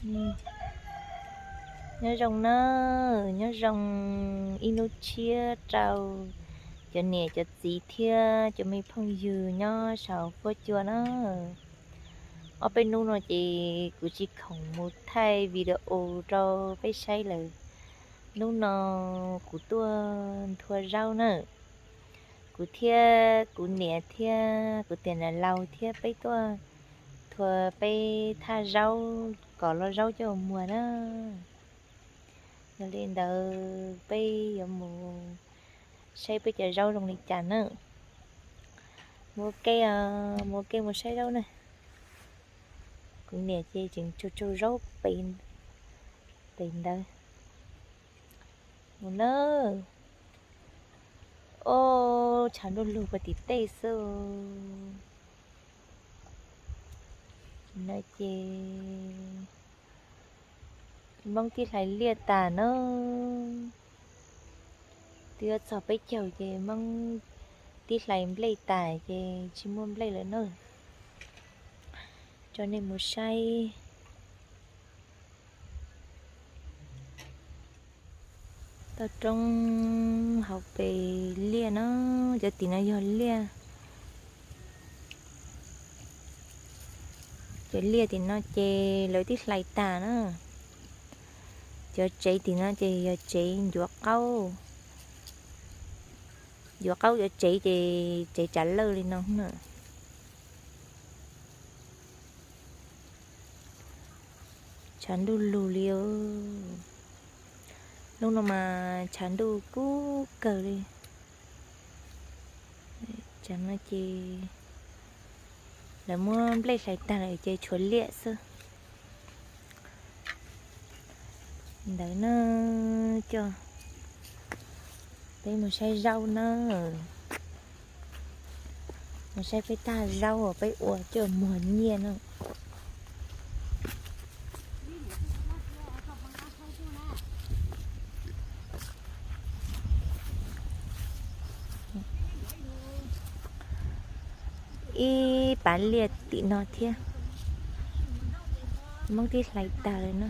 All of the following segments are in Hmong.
Nyob zoo na, nyob zoo ib hnub tshiab rau cov niam cov txiv thiab cov me phooj ywg nyob saum huab cua na. Ob peb hnub no ces kuv tsis khoom mus thaij video rau peb saib lawm. Hnub no kuv tuaj nthua zaub na. Kuv thiab kuv niam thiab kuv tus niam laus thiab peb tuaj nthua peb thaj zaub kom loj zaub coj muag na. Yog li ntawd peb yuav mus saib peb cov zaub zoo li cas na. Mus ua ke, mus ua ke mus saib zaub na. Kuv niam ces tseem tsaug tsaug zaub pem ntawd. Mus na. Ob, tshav ntuj lug puag tim tej xwb. No ces Hmoob tib hlais liaj tas na. Twb yuav txog peb caug ces Hmoob tib hlais nplej tas ces tsis muaj nplej lawm na. Tso nej mus saib toj roob hauv pes liaj na, cov tim no yog liaj. Cov liaj tim no ces lawv twb hlais tas na. Cov tsev tim no ces yog tsev ncuav qaub. Ncuav qaub cov tsev ces tsev tsav lawj li no na. Tshav ntuj lug li. Hnub no mas tshav ntuj kub kawg li. Tsam no ces lawv muab nplej hlais tag lawm ces tshuav liaj xwb. Ntawd na, coj peb mus saib zaub na. Mus saib peb thaj zaub uas peb ua coj muag nyiaj na. Ib pas liaj tim no thiab. Hmoob twb hlais tas lawm na,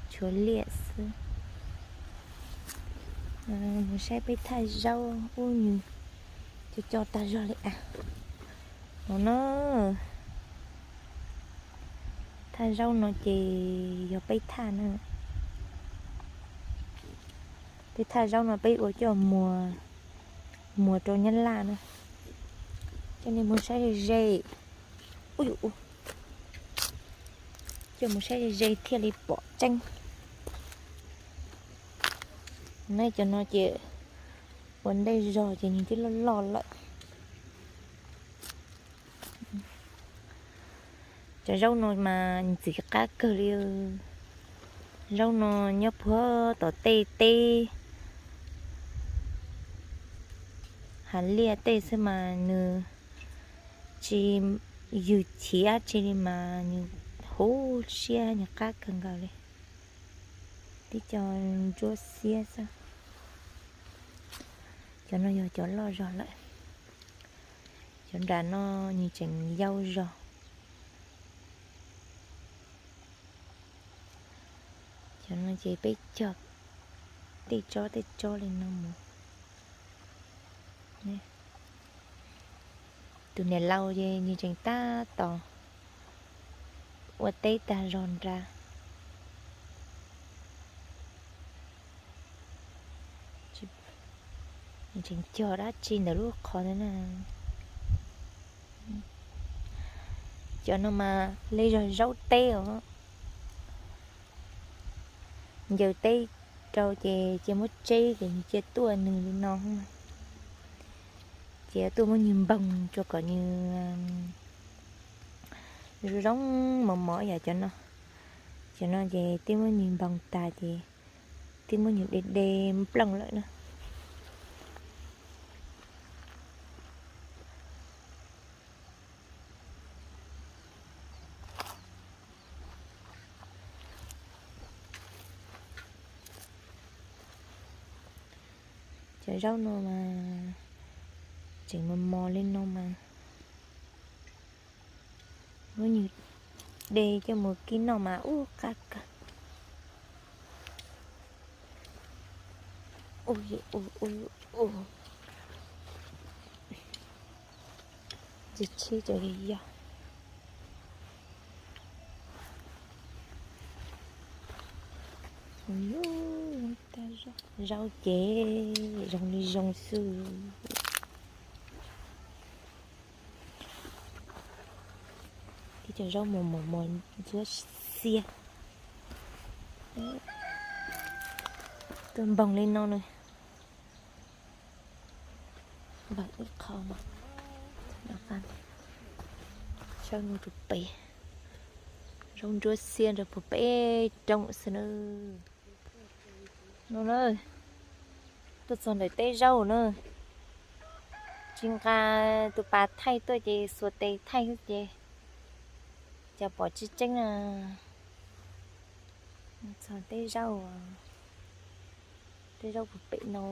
tshuav liaj xwb. Mus saib peb thaj zaub ub nws co co tag zog li a. No na, thaj zaub no ces yog peb thaj na. Peb thaj zaub no peb ua coj muag, muag rau Nyab Laj na. Coj nej mus saib ze ze. Ub, coj mus saib ze ze thiaj li pom tseeb. Nej cov no ces ua ntej zog ces nws twb loj loj lawm. Cov zaub no mas ntxim qab kawg li. Zaub no nyob puag tom tej teb, hav liaj tej xwb mas nws tsis yws chiv dab tsi li mas nws huv siab, nws qab kawg nkaus li. Tib co ntsuab xiab xwb. Cov no yog cov loj zog lawm. Cov nram no nws tseem yau zog. Cov no ces peb cog tej tsob tej tsob li no mus. Tus niam laus ces nws tseem tab tom ua teb tag zog nrad. Nws tseem cog dab tsi ntawm lub qhov ntawd na. Cov no mas li zog zaub teb os. Ncaws teb rau ces cia muab tseb ces nws cia tuaj nws li no. Ces tuaj muab nws npoog tso kom nws zoo zoo mos mos yam cov no. Cov no ces twb muab nws npoog tas ces twb muab nws de de nplooj lawm na. Cov zaub no mas tseem mos mos li no mas muab nws De coj mus kib noj mas ub qab kawg. Ub ub ub ub. Tsis tshib ces yog. Zaub ces zoo li zoo xwb. Ib co zaub mos mos mos ntsuab xiab. Tuaj npoog li no na. Npam ib qho mas. Sawb no rau pem. Zaub ntsuab xiab nrog puag pem roob xwb na. No na, tuaj txog ntawm teb zaub na. Tsis nqa tus pas thaij tuaj ces xuas tes thaij xwb ces cas pom tsis tseeb na. Txog teb zaub, teb zaub puag pem no.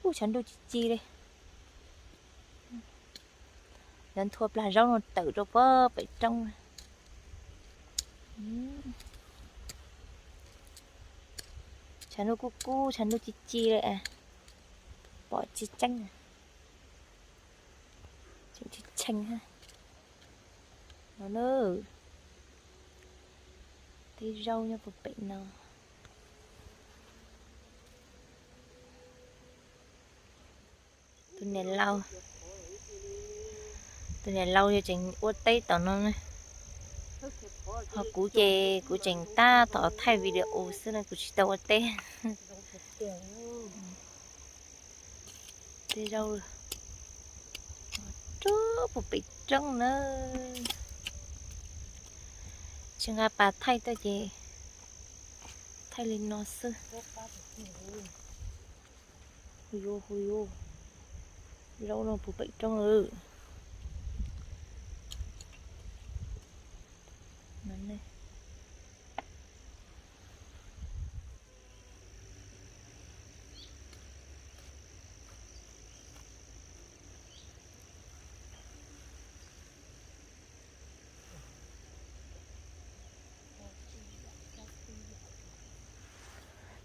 Ub, tshav ntuj ci ci li. Yuav nthua plag zaub no tawm rau puag pem roob. Tshav ntuj kub kub, tshav ntuj ci ci li. Pom tsis tseeb. Tseem tsis tshee. No na, teb zaub nyob puag pem no. Tus niam laus, tus niam laus yog tseem ua teb tom no ne. Ho kuv ces kuv tseem tab tom thaij video xwb na, kuv tsis tau ua teb. Tej zaub rau puag pem roob na. Tsis nqa pas thaij tuaj ces thaij li no xwb. Hu yuv hu yuv, zaub no puag pem roob lawm.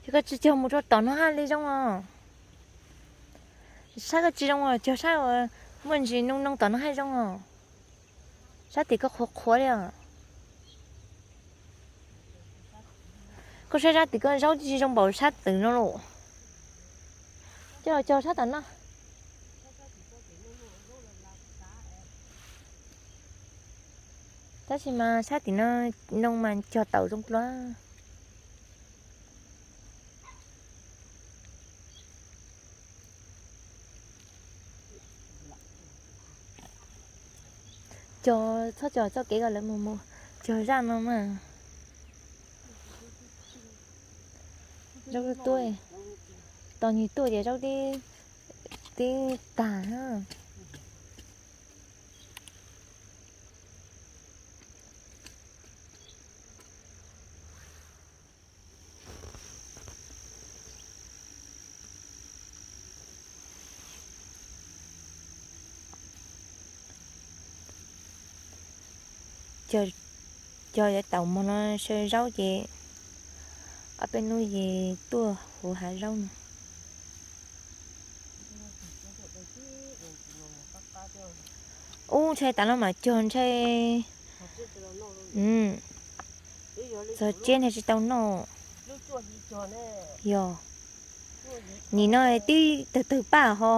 Ces koj tsis cog mus rau tom no haj li zoo os. Sab koj tsis zoo os, cog sab uas muaj ntsis noo noo tom no haj zoo os. Sab tim koj qhuav qhuav li os. Koj saib sab tim koj zaub tsis zoo npaum sab tim no los. Coj los cog sab tom no. Tab sis mas sab tim no noo mas cog tau zoo dua. Cog, txhob cog txoj kev ko, lawv mus mus cog zaj no mas. Zaub tuaj, tos nws tuaj ces zaub tib tag. Cog yuav tau mus no saw zaub ces ob peb hnub ces tuaj huv hav zaub no. Ub, ntshai tas no mam cog ntshai. Txog tsiab ntshai tsis tau noj. Yog, nim no twb tawg tawg paj ho.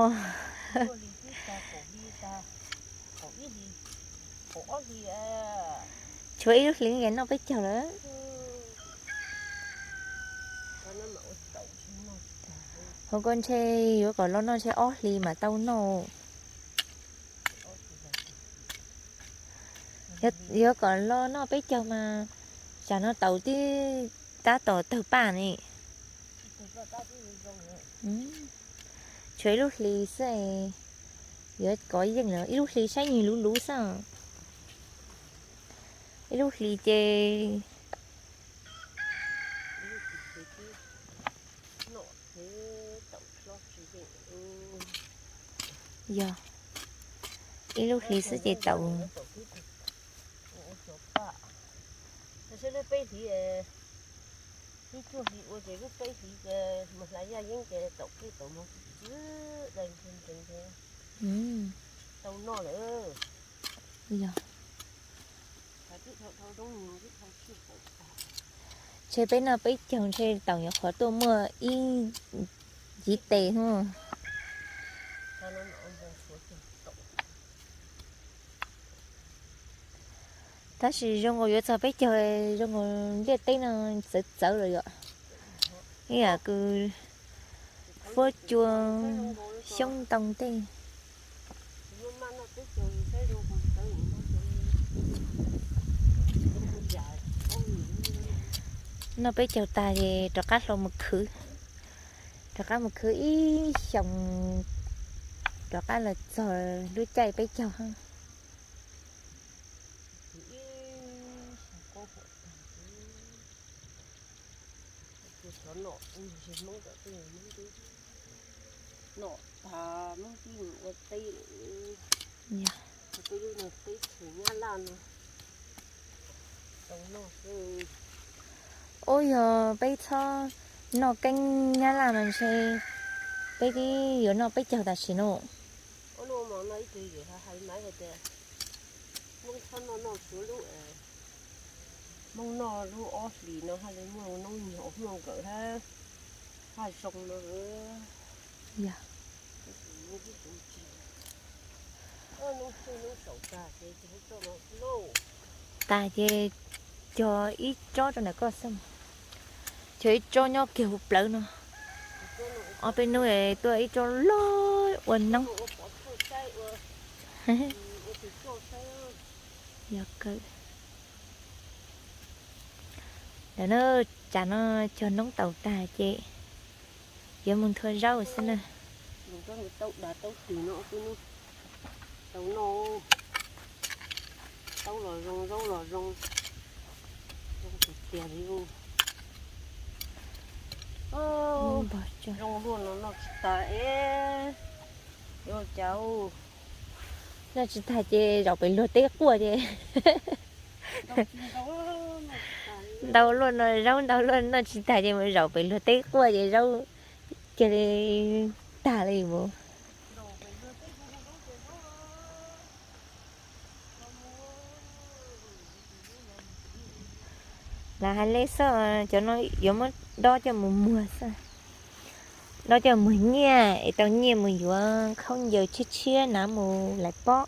Tshuav ib lub hlis noj peb caug lawm. Hauv ko ntshe yuav kom los noj ntshe ob hlis mam tau noj. Yuav kom los noj peb caug mas tsam no tau tib tab tom tawg paj ne. Tshuav ib lub hlis xwb, yuav kov yeej lawm, ib lub hlis saib nws luv luv xwb. Ib lub hlis ces yog ib lub hlis xwb ces tau. Peb hlis, lub cuaj hlis ua ces lub peb hlis ces mus hlais yaj yeeb ces taum qij taum moog txwv dai nrheev nrheev ces tau noj lawm. Yog. Ntshe peb noj peb caug ntshe taum nyuam qhuav tuaj muaj ib ntsiv tes hub. Tab sis zoo nkaus yuav txog peb caug, zoo nkaus ntiaj teb no txawv txawv lawm yom. Ib yam kws huab cua xyoob ntoo tej. Noj peb caug tag ces rov qab hlo mus khwv, rov qab mus khwv ib xyoos, rov qab los txog lub caij peb caug. Nom tag Hmoob twb mus ua teb lawm. Peb lub no teb chaws Nyab Laj no tau noj xwb. Ub, yog peb txhob noj keeb Nyab Laj no ntshe peb twb yuav noj peb caug tam sim no. Ub, no mas no ib tug yawm hais mas hais tias Hmoob txhob noj noj tsuav lub, Hmoob noj lub ob hlis no haj li muaj noob nyuag ua Hmoob nkawm hab, haj zoo no. Yog. Tas ces cog ib tsob rau ntawm koj xwb, cog ib tsob nyob kiag huv plawv no. Ob peb hnub tuaj ib tsob loj ua noob. Yog kawg. Ntawm no, tsam no cog noob taus tag ces yuav mus nthua zaub xwb na. Tau noj, taub los zoo, zaub los zoo, zoo tiag tiag li. Zoo luaj no noj tsis tag es, yuav ua cas. Noj tsis tag ces zaum pem luag teb quaj ces. Ntau luaj no zaub, ntau luaj noj tsis tag ces mus zaum pem luag teb quaj ces zaub cia li tag li mus. Lawv hais lej xwb, cov no yuav muab dob coj mus muag xwb. Dob coj muag nyiaj es tau nyiaj mus yuav khaub ncaws tshiab tshiab hnav mus lawm pob.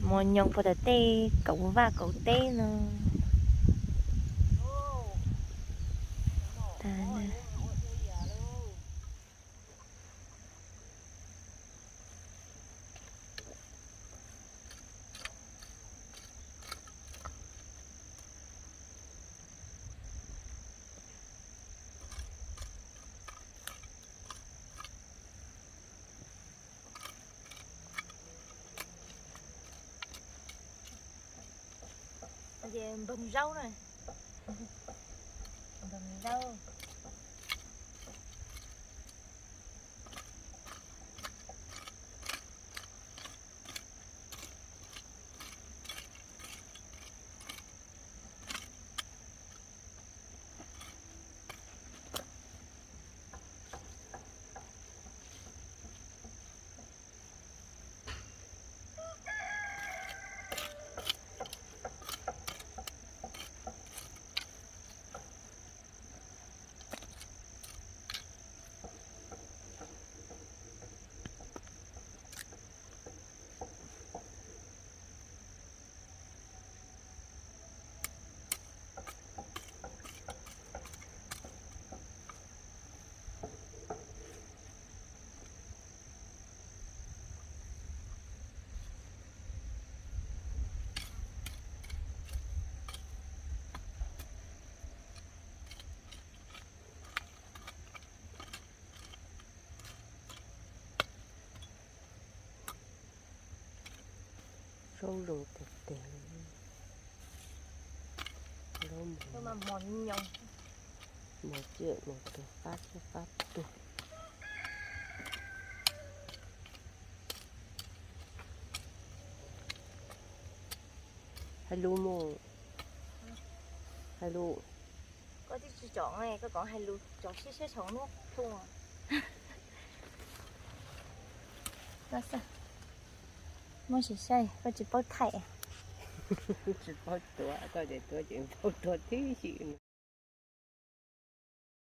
Mos nyoos puag tom tej kauv vaj kauv teb no. Ces npog zaub na. Npog zaub. Zaub zoo tiag tiag li. Mos txwj mos tuag qab txhij qab tuag. Hais lus mus. Hais lus. Koj twb tsis tsom, koj kom hais lus tsom siab siab saum hnub. Muab sim saib koj tsis paub thaij. Tsis paub tuav, koj tsis tuav ces paub tuav tib si.